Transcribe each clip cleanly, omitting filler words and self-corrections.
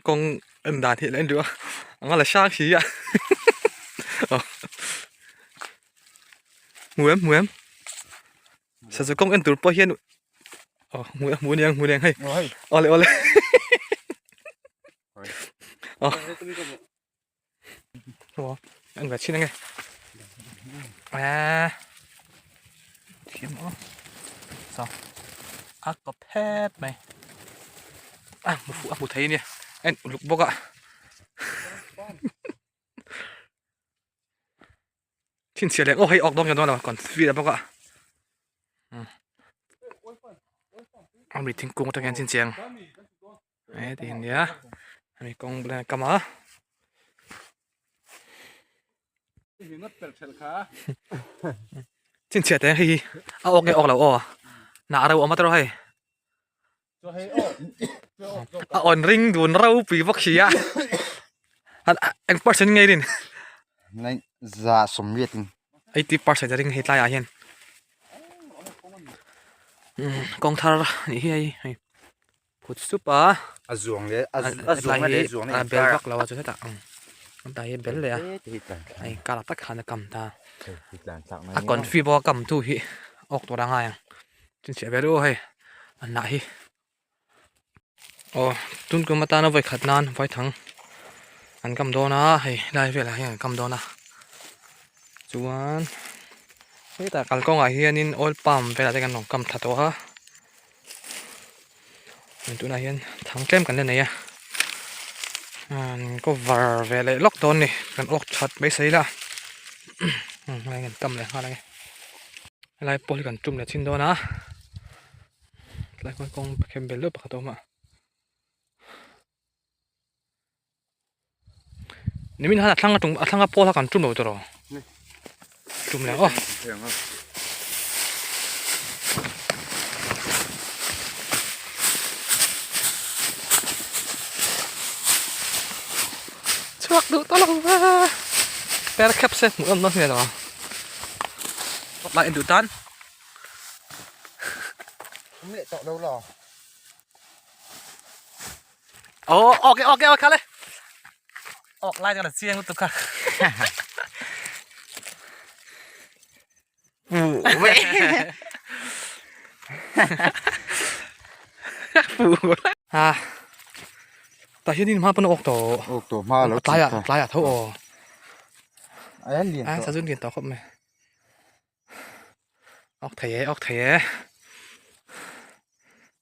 Kawng en dan hi a lo en duh a a nga la hrang si a hmu em hmu em sazu kawng en tur pawh hian aw hmu hmu aniang hmu aniang hei awle awle aw aw en ve chhin ange a thiam aw saw a kawp hep mai a hmu fuh a hmu thei ania en uluk bawk a chhinchhiah leh aw hei awk dawn nge dawn lo confi a bawk a ami thingkung atang hian chhinchhiah ang heti a nia hemi kawng bulah hian a kam a chhinchhiah teh hei hi a awk nge awk lo aw hnah reuh a awm a tiraw hei a awn ring dun ropui bawk si a eng percent nge rin 180 80% a ring hei tlaiah hian kawng thar nih hi hei hei phut sup a a zuang leh a zuang leh zuang a bel vak lo a chu hetah tlai hi bel leh a hei karah tak khan a kam ta a confi bawk a kam tu hi awk tur a ngai ang chhinchhiah ve deuh hei a hnah hi aw tun kum atana vawi khat nan vaithang an kam dawn a hei lai velah hian an kam dawn a chuan hetah kalkawngah hianin oil palm velah te kan rawn kam thla tawh a tunah hian thang tlem kan la nei a an cover ve leh lawk dawn a ni kan awk that mai sawi ila hei kan tam leh nghal ang e helai pawh hi kan tum leh chin dawn a tlai khawn kawng khem bel deuh pakhat a awm a nimin han a thlang a tum a thlang a pawl kha kan tum lo tawh tum leh aw. Chhuak duh tawh lo ve per khep se hmuh nawm hmel ang lai en duh tan awm leh tawh lo la Oh, okay, okay, okay, le. Ok lai kan chiang lutuk kha. Ha. Ta hian in hma pawn ok to. Ok to hma lo. Tlai ah, tlai ah tho aw. Ai lian to. Ai sa jun lian to khop mai. Ok thei e, ok thei e.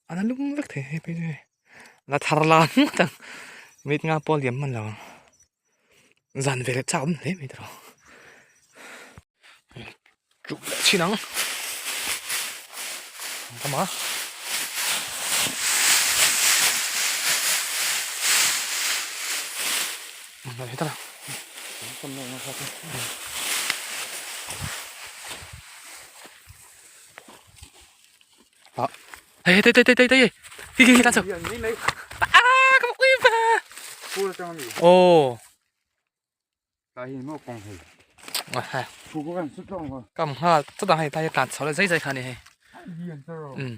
Ana lum vek thei hei phei chu hei. La thar lan ngawt ang. Mit nga pawh liam hman lo ang. Zan ve leh chak awm hle mai tawh. Chuk leh chin ang. Ang a. Hey, đây đây đây đây đây. Khi khi lan sao? À, có một cái về. Ồ. Cầm ha, tất cả hai tay tạt sáu là dây dây khá này. Ừ.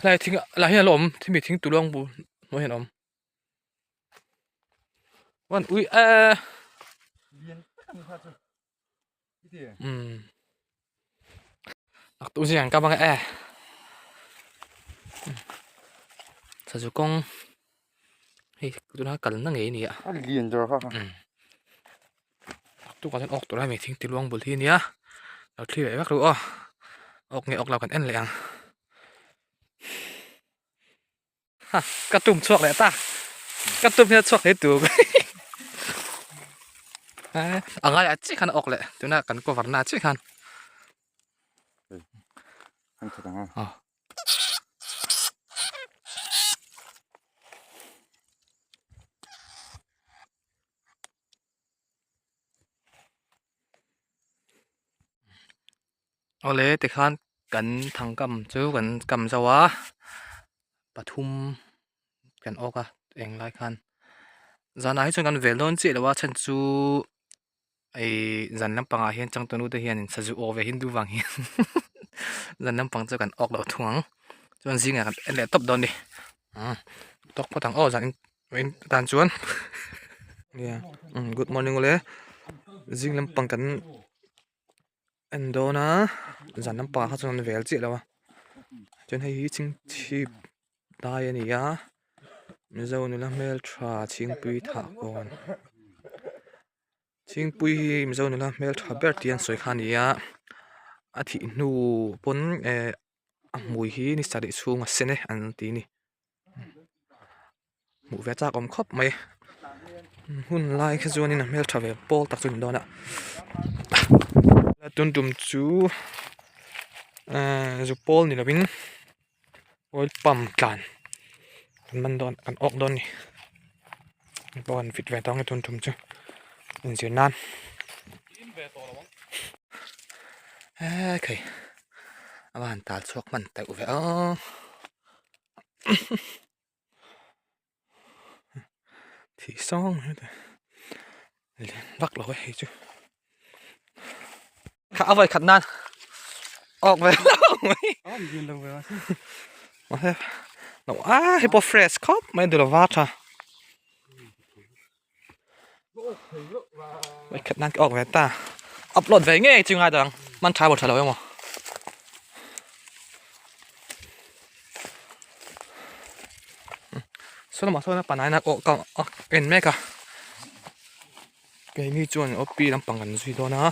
Lại thính lại hiện là ổm, thì mình thính tủ long bù, nó hiện ổm. Wan ui a. Um. Nak tu ziang ka bang e. Sa chu kawng hei tuna kal na ngei ania. A lian ber kha. Um. Tu ka chuan awk tur a mi thing ti luang bul hi ania. Lo thli leh vek ru aw. Awk nge awk lo kan en leh ang. Ha ka tum chhuak leh ta ka tum hian chhuak thei tur a ngai ah chiah khan a awk leh tuna kan cover na chiah khan Awle tikhan kan thangkam chu kan kam zo a pathum kan awk a eng lai khan zanah hi chuan kan vel dawn chiah lo a chhan chu ih zan lampangah hian changtunu te hianin sazu awk ve hindu vang hian zan lampang chu kan awk loh thung ang chuan zingah kan en leh tawp dawn a ni tawk phawt ang aw zan. tan chuan nia good morning ule zing lampang kan en dawn a zan lampang ah kha chuan an vel chiah lo a chuan hei hi chhingchhip dai a ni a mizo nula hmeltha chhingpui thah kawn chhingpui hi mizo nula hmeltha ber tih an sawi kha a ni a a thih hnu pawn eh a hmui hi ni sarih chhung a sen e an ti a ni hmuh ve chak awm khawp mai hun lai kha chuanin a hmeltha ve pawl tak chu a ni dawn a tun tum chu ehh zu pawl ni lovin oil pump tlan kan man dawn kan awk dawn a ni hei pawh an fit ve tawh ang e tun tum chu inzir nan eee khei a van tal chhuak hman teuh ve aw. Thih sawng mai te lian vak lo e hei chu kha a vawi khat nan awk ve lo mai mahse lo a hei pawh fresh khawp mai duh lo va tha vawi khat nan ka awk ve ta upload ve ngei chu ngai dang man tha bo tha lo emaw saw lamah sawn a panai na awh ka en mek a keini chuan op lampang kan zui dawn a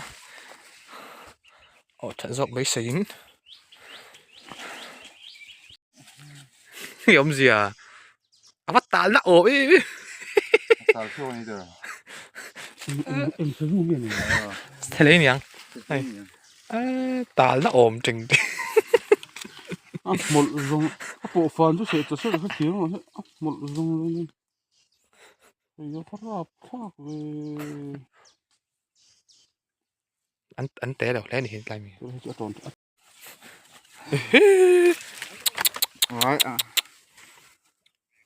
awh that zawk beiseiin hei awmzia a va tal na awm em em Tal chhuak a ni tawh. Thei aniang hei tal na awm teng te A hmawlh zawng a pawh fan chu seh ta seh kha thiam ang a hmawlh zawng zawng in hei a rap thlak ve. An an te lo hle a ni hi tlai mi.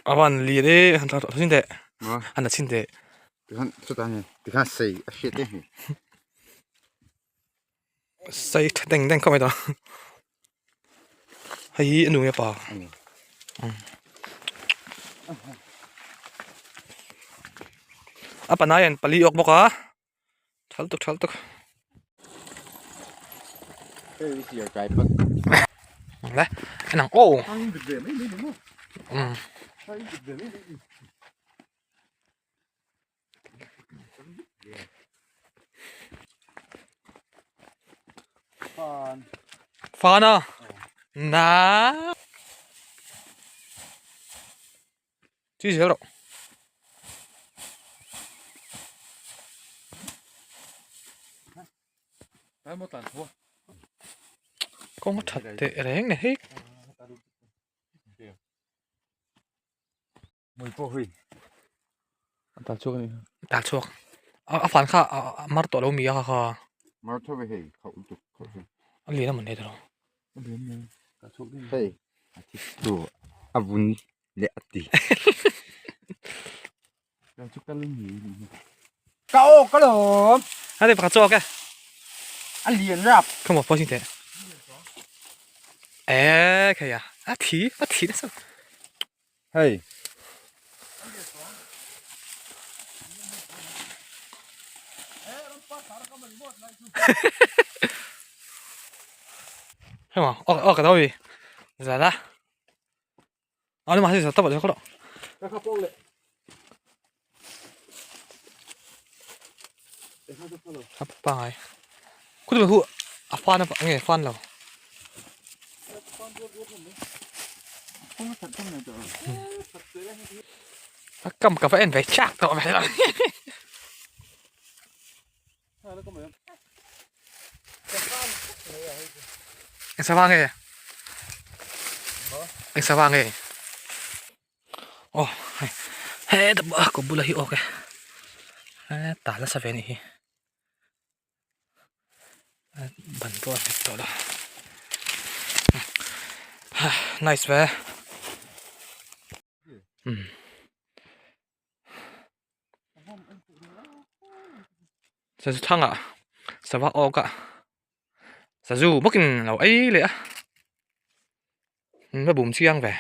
A van lian e han tha chin teh han la chin teh tikhan chutah hian tikhan sei a hriat em hi sei tha deng deng khawp mai tawh hei hi a nu nge pa a panai an pali awk bawk a. Thal tuk thal tuk. Le, anh ô. Ừ. Fan à? Ná. Chi zel rawh. Kawng a that teh reng ni hei. Mui pawh hui. A tal chhuak a ni. Tal chhuak. A fan kha a mar tawh lo mi a kha kha. Mar tho ve hei khauh lutuk khauh chu. A lian a mawn hei tawh lo. A lian mai. Tal chhuak ding. Hei a thi tu a vun leh a ti. Tal chu kal in ni. Ka aw ka lawm. A ti pakhat chhuak e. A lian rap. Come on, pawh teh. E khai a. A thi, a thi nasa. Hei. Hei ma, ok ok đâu gì. Dạ đó. Ờ nhưng mà thì tao bảo cho các bạn. Pa ngai. Khu tu hu a fan a nge fan lo. A cầm cà phê về chắc tao mày rồi. Anh sao vang nghe? Anh sao vang nghe? Oh, he ta ba ko bula hi ok. He ta la sa ve ni hi. Ban pawh a nghet tawh lo. Nice ve. Sazu thangah sava awk a sazu bawkin a lo ei leh a va bum chiang ve.